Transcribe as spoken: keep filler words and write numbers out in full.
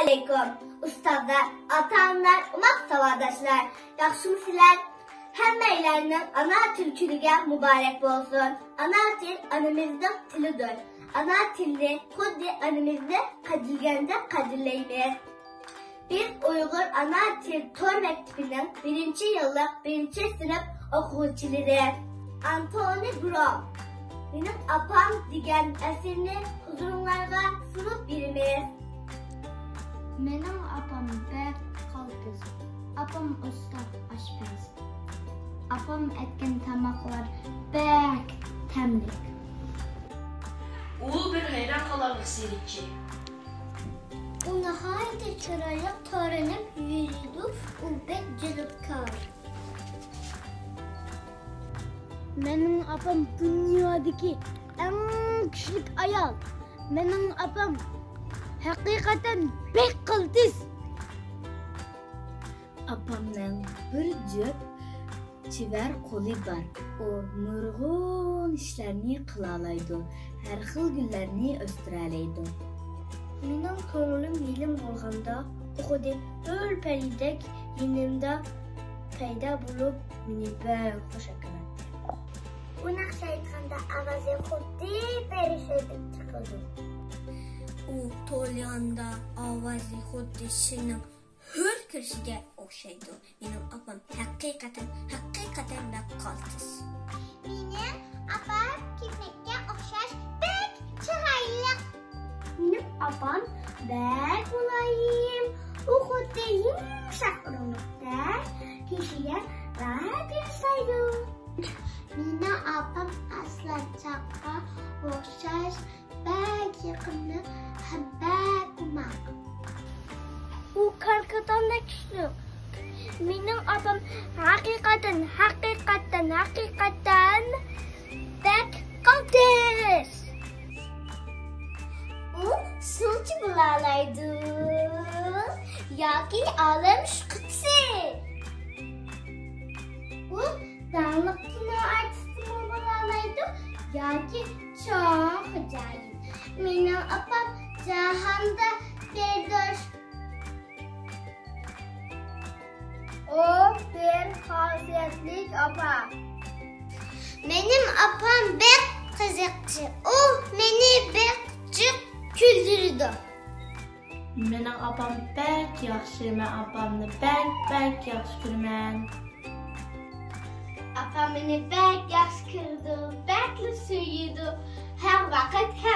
ئەسسالامۇئەلەيكۇم، ئۇستازلار، ئاتا-ئانىلار، ئوماق ساۋاقداشلار، ياخشىمۇسىلەر؟ ھەممەيلەننىڭ ئانا تىل كۈنىگە مۇبارەك بولسۇن. ئانا تىل ئانىمىزنىڭ تىلىدۇر. ئانا تىلنى خۇددى ئانىمىزنى قەدىرلىگەندەك قەدىرلەيمىز. بىز ئۇيغۇر ئانا تىل تور مەكتىپىنىڭ بىرىنچى يىللىق بىرىنچى سىنىپ ئوقۇغۇچىلىرى. ئانتونى بروم، مېنىڭ ئاپام دېگەن ئەسىرنى ھۇزۇرۇڭلارغا سۇنۇپ بېرىمىز. مېنىڭ ئاپام بەك قالتىس. ئاپام ئۇستا ئاشپەز. ئاپام ئەتكەن تاماقلار بەك تەملىك. ئۇ بىر ھەيران قالارلىق سېرىقچى. ئۇ ناھايىتى چىرايلىق تارىنىپ يۈرىدۇ، ئۇ بەك جەلپكار. مېنىڭ ئاپام دۇنيادىكى ئەڭ كۈچلۈك ئايال. مېنىڭ ئاپام ھەقىقەتەن بەك قالتىس. ئاپامنىڭ بىر جۈپ چېۋەر قولى بار. ئۇ نۇرغۇن ئىشلارنى قىلالايدۇ، ھەر خىل گۈللەرنى ئۆستۈرەلەيدۇ. مېنىڭ كۆڭلۈم يېلىم بولغاندا، ئۇ خۇددى ھۆر پەرىدەك يېنىمدا پەيدا بولۇپ، مېنى بەك خۇشال قىلاتتى. ئۇ ناخشا ئېيتقاندا ئاۋازى خۇددى پەرىشتىدەك چىقىدۇ. ئۇ توۋلىغاندا ئاۋازى خۇددى شىرنىڭ ھۆركىرىشىگە ئوخشايدۇ. مېنىڭ ئاپام ھەقىقەتەن، ھەقىقەتەن بەك قالتىس. مېنىڭ ئاپام كېپەككە ئوخشاش بەك چىرايلىق. مېنىڭ ئاپام بەك مۇلايىم. ئۇ خۇددى يۇمشاق ئورۇندۇقتەك كىشىگە راھەت ياسايدۇ. مېنىڭ ئاپام ئاسلانچاققا ئوخشاش بەك يېقىملىق ھەم بەك ئوماق. ئۇ كاركىداندەك كۈچلۈك. مېنىڭ ئاپام ھەقىقەتەن، ھەقىقەتەن، ھەقىقەتەن بەك قالتىس. ئۇ سۇچى بولالايدۇ ياكى ئالەم شۇقىسى. ئۇ داڭلىق كىنو ئارتىستىمۇ بولالايدۇ ياكى چوڭ خوجايىن. مېنىڭ ئاپام جاھاندا بىردۇر. ئۇ بىر خاسىيەتلىك ئاپا. مېنىڭ ئاپام بەك قىزىقچى. ئۇ مېنى بەك جىق كۈلدۈرىدۇ. مېنىڭ ئاپام بەك ياخشى. مەن ئاپامنى بەك، بەك ياخشى كۆرىمەن. ئاپام مېنى بەك ياخشى كۆرىدۇ، بەكلا سۆيىدۇ. ھەر ۋاقىت، ھەر